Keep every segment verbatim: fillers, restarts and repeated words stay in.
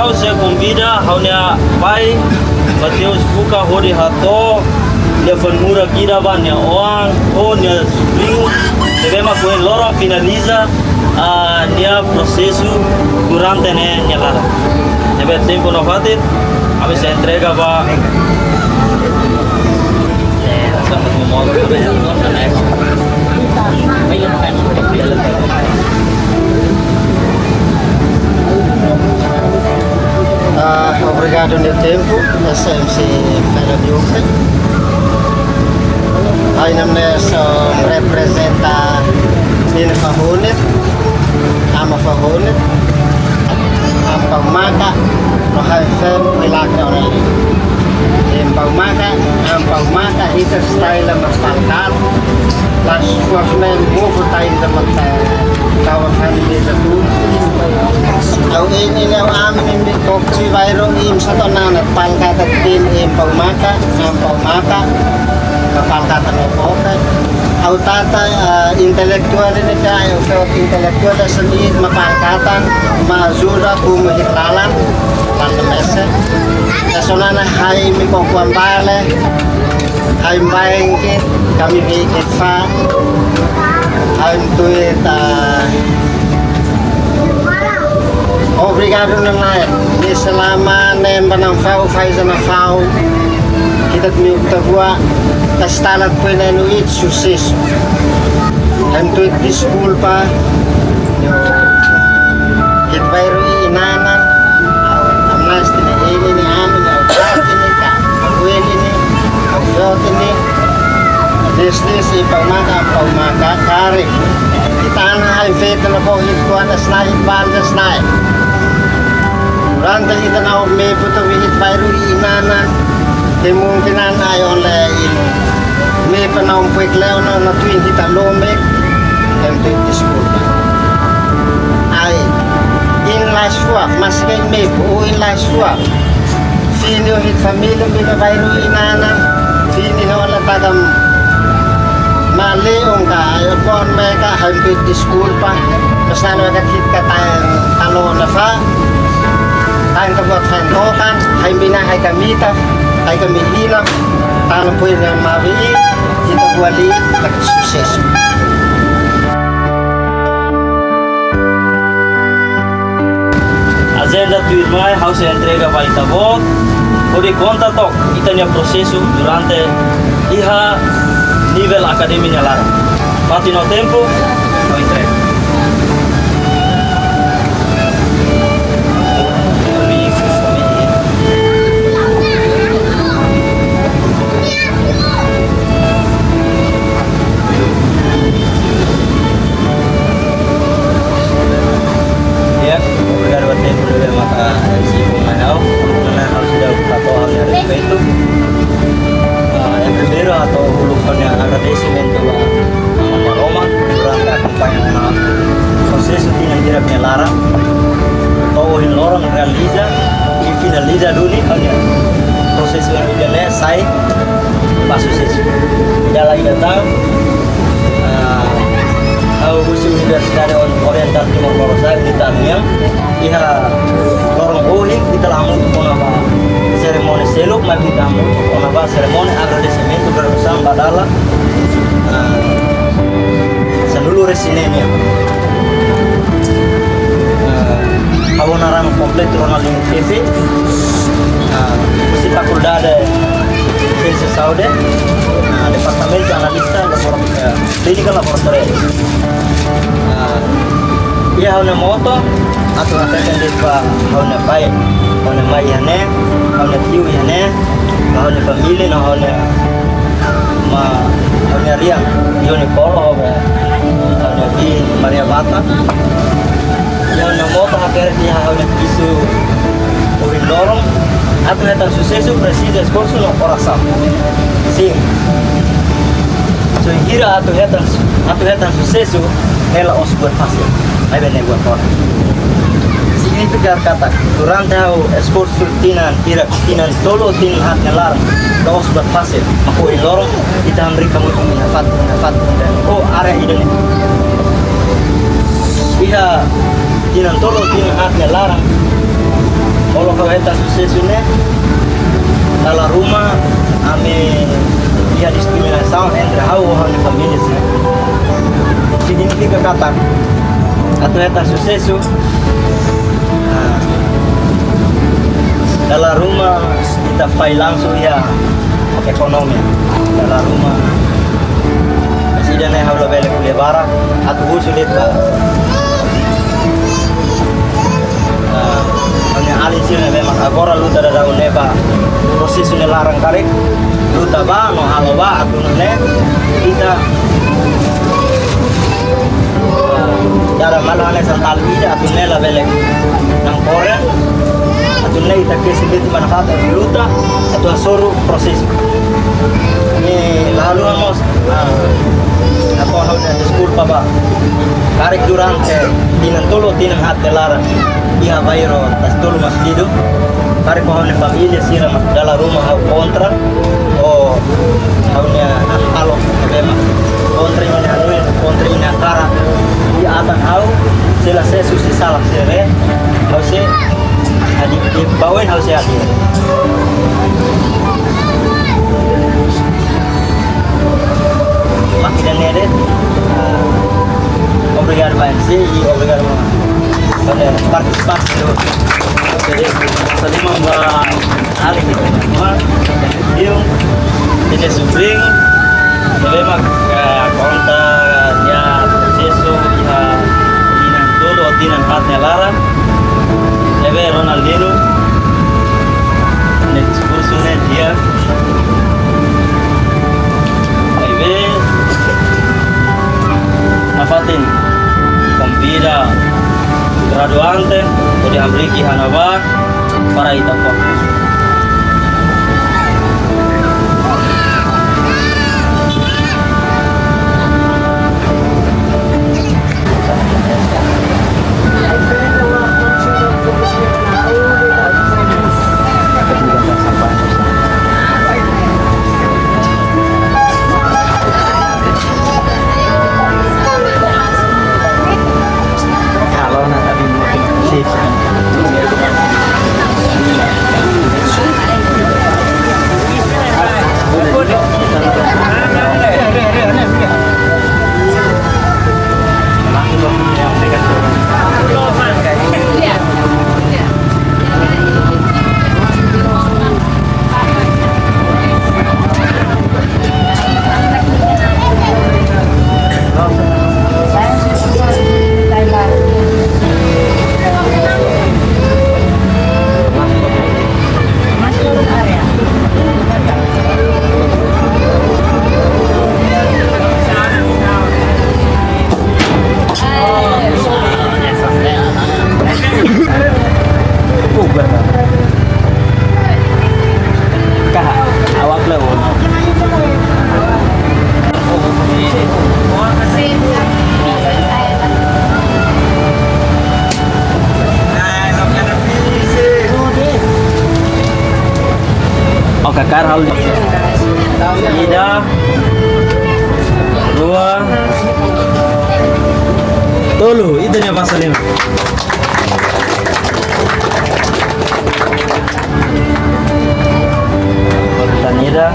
Ha'u sei konvida ha'u-nia pai, Mateus Fuka, hodi hato'o nia fa'an murak ida ba nia oan, ho nia supriñu, ne'ebé mak ohin loron finaliza, ah, nia prosesu durante ne'e nia laran. Ne'ebé tempu nafatin, ami sei entrega ba Ah, obrigadu nia tempu, S M C Fela Duque. Ai, ami ne'e só reprezenta nia fa'an, ama fa'an, Amu Pau Maka, no ha'u feen milagre ona li. Amu Pau Maka, Amu Pau Maka, ita style mak palkatan, las kuas men move tain da mata, kawan família da tu. Ha'u ini, ini ha'u ami, mi kopi bairro, imi satu nana, palkatan tin, Amu Pau Maka, Amu Pau Maka, ka palkatan no koka. Ha'u tata, ah, intelektuál ne'e ka, ha'u feen intelektuál da seni, mak palkatan, mak ajuda, komu iha laran, laran mese. Ida-ne'e ona ha'u-nia kokuan bale, ha'u-nia bainke, kami bikin fa, ha'u-nia tuit, ah, obrigadu nanae, ne'e selama ne'e ba Naufau, faiza Naufau, ita temi ukta bua, ta stala pena no it susesu. Ha'u tuit deskulpa, yo, it bairru i inanan, amnas tene ini ni ami, ni au ini ka, au ini ni, au ini ni, Desde si Pau Maka, Pau Maka, karik. Ita-nia ha'u-nia feto no ko hit kuan das nai, hit ban das nai. Durante ita-nia mehi buta wi hit bairru i inanan, kemungkinan ai on le in. Mehi pa na un puek leo na, na tuin hita lome, ha'u tuit deskulpa. Ai, in lais fuaf, mas ke mehi pu, in lais fuaf. Fini ho hit família, mi ka bairru i inanan. Fini ho la takam male ongka, ai kon meka, ha'u tuit deskulpa. Mas nano ka hit ka tain talo nafa. Tain ka buat fan tokan, ha'u bina ha'u ka mita, ha'u ka mihina. Tano pui na mavi, hit buat li, tak susesu. Ajenda tuirmai ha'u sei entrega ba ita-boot, hodi konta took ita-nia prosesu durante iha nivel akademia nia laran. Fatin ho tempu, ha'u entrega. Ya, obrigadu ba tempu ne'ebé maka M C fó mai ha'u. Karena ha'u sudah katoa ha'u-nia respeitu. Ah, yang primeiru ha'u hato'o uluk ha'u-nia agradesimentu ba Aman Maromak durante akompaña ona prosesu tinan hirak nia laran. To'o ohin loron realiza, i finaliza duni ha'u-nia prosesu yang udah selesai. Ba susesu. Dala ida tan, ah, ha'u husi Universidade Oriental Timor Lorosa'e, UNITAL nian, iha loron ohin, ita la hamutuk kona-ba serimónia seluk, maibé ita hamutuk kona-ba serimónia agradesimentu graduasaun ba dala, ah, sanulu-resin-neen nian. Eh, ha'u naran kompletu Ronaldinho Pepe. Eh, husi Fakuldade Siénsia Saúde. Eh, Departamentu Analista Labora-, eh, Klínika Laboratóriu. Eh, iha ha'u-nia moto, atu hateten de'it ba ha'u-nia pai, ha'u-nia mai iha ne'e, ha'u-nia tiu iha ne'e, ha'u-nia família, no ha'u-nia ma, ha'u-nia rian, Johnny Polo, ha'u-nia biin Maria Bata. Ha'u-nia moto hakerek iha ha'u-nia pisu ohin loron. Atu hetan susesu presiza esforsu no orasaun. Sin. So, bainhira atu hetan, atu hetan susesu, ne'e la'ós buat fasil. Maibé ne'e buat horas. Signifika katak, durante ha'u esforsu tinan hirak, tinan tolu, tinan haat nia laran, la'ós buat fasil, mak ohin loron, ita hamriik hamutuk iha fatin, iha fatin, oh, área ida-ne'e. Iha tinan tolu, tinan haat nia laran, Olo ha'u hetan susesu ne'e, dala ruma ami iha diskriminasaun entre ha'u ho ha'u-nia família sira. Signifika katak atu hetan susesu, ah, dala ruma ita fai langsung iha ekonomia. Dala ruma, se ida-ne'e ha'u labele ko'alia barak, atu husu de'it ba, ah, ha'u-nia alin sira ne'ebé mak agora luta daudaun ne'e ba prosesu nia laran karik, luta ba no halo ba atu nune'e ita, ah, dada malu hanesan talu ida atu nune'e labele namkore, atu nune'e ita kesi leti mana kata luta atu hasoru prosesu. Ne'e la haluha mós, ah, atu ha'u-nia deskulpa ba. Karik durante tinan tolu, tinan haat nia laran iha bairru Tasitolu Mas Lido. Karik ho ha'u-nia família sira mak dala ruma ha'u kontra, ho ha'u-nia hahalok ne'ebé mak kontra ha'u-nia hanoin, kontra ha'u-nia hakarak. Iha atan ha'u, se la sees husi sala sira-ne'e, ha'u sei adit, ba oin ha'u sei adit. Mak ida-ne'e de'it, ah, obrigadu ba M C i obrigadu ba, ba partisipante. Oke, jadi, salimang ba alin ita-nia, ita-nia subriñu, ne'ebé mak, eh, konta nia prosesu iha tinan tolu, tinan haat nia laran, ne'ebé Ronaldinho, nia diskursu ne'e di'ak. Maibé, nafatin konvida graduante, hodi hamriik iha ne'ebá, para ita fokus. Kaha, awak lewat. Oke, kar hal. Ida, dua, tolu, ita-nia fase lima. Tanida.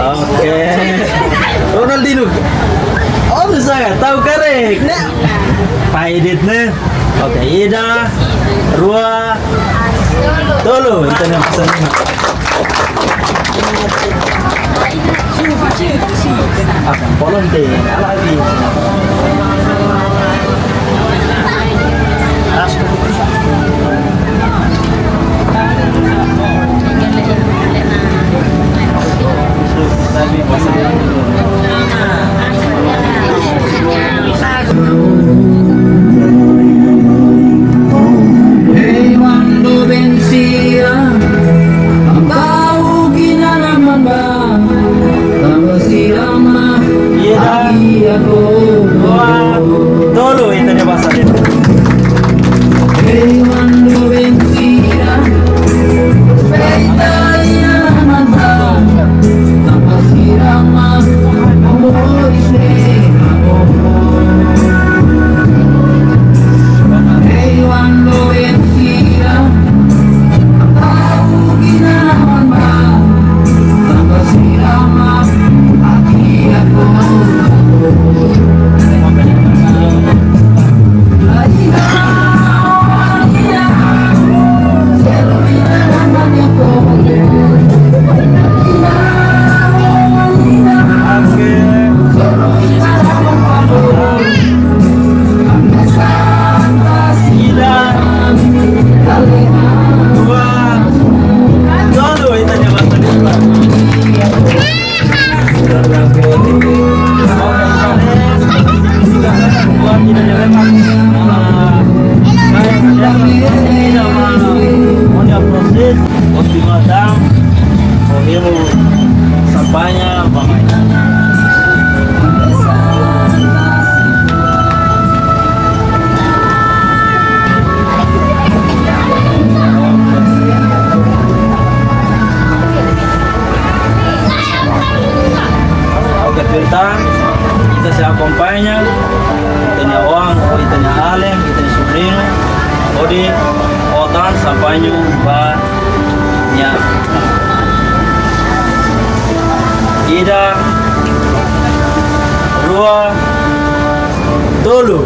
Oke. Ronaldinho. Oh, bisa nggak? Tahu karek. Pai de'it ne'e. Oke, ida, rua, tolu. Ita-nia fase lima. Ah, polong te, ala abi. Oke, tutan, ita sei akompaña ita-nia oan, ou ita-nia alin, ita-nia sobriñu, hodi hotu sampañu ba nia. Ida, rua, tolu.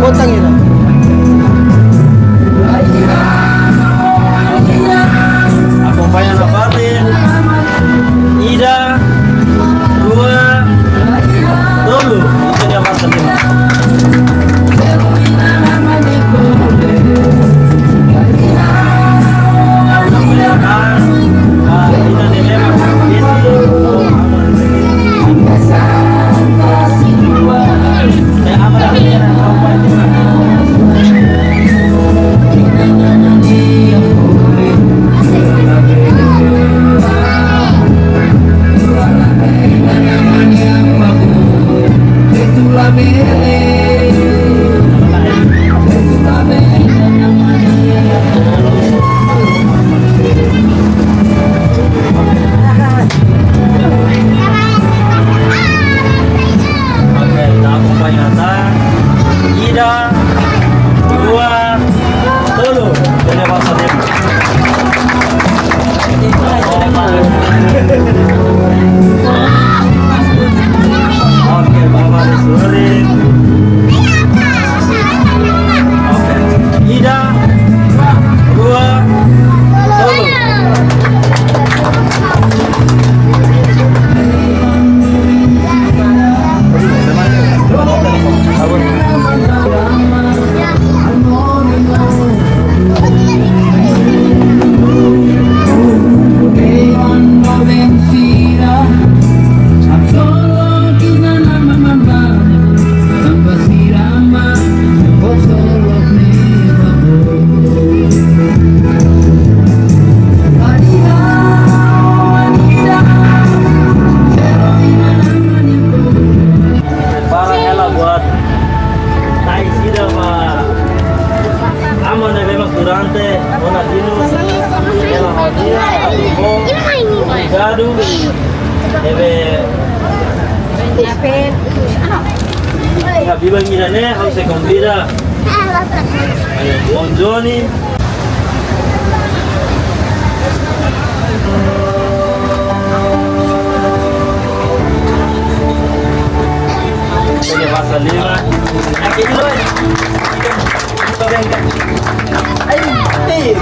Kota ngira. Akompaña nafatin. Ida, rua, tolu. Ita-nia fase lima. Oke, ita akompaña tan. Ida, rua, tolu. Ita-nia fase lima. Oke, baba de surin. Oke. Ida, rua, tolu. Prepara hela buat tais ida ba aman ne'ebé mak durante ona dinu. Hela hadi'a, atu bom. Obrigadu. Ne'ebé iha biban ida-ne'e, ha'u sei konvida Bon Joni. Ita-nia fase lima. Aqui, dois. Ai, ei.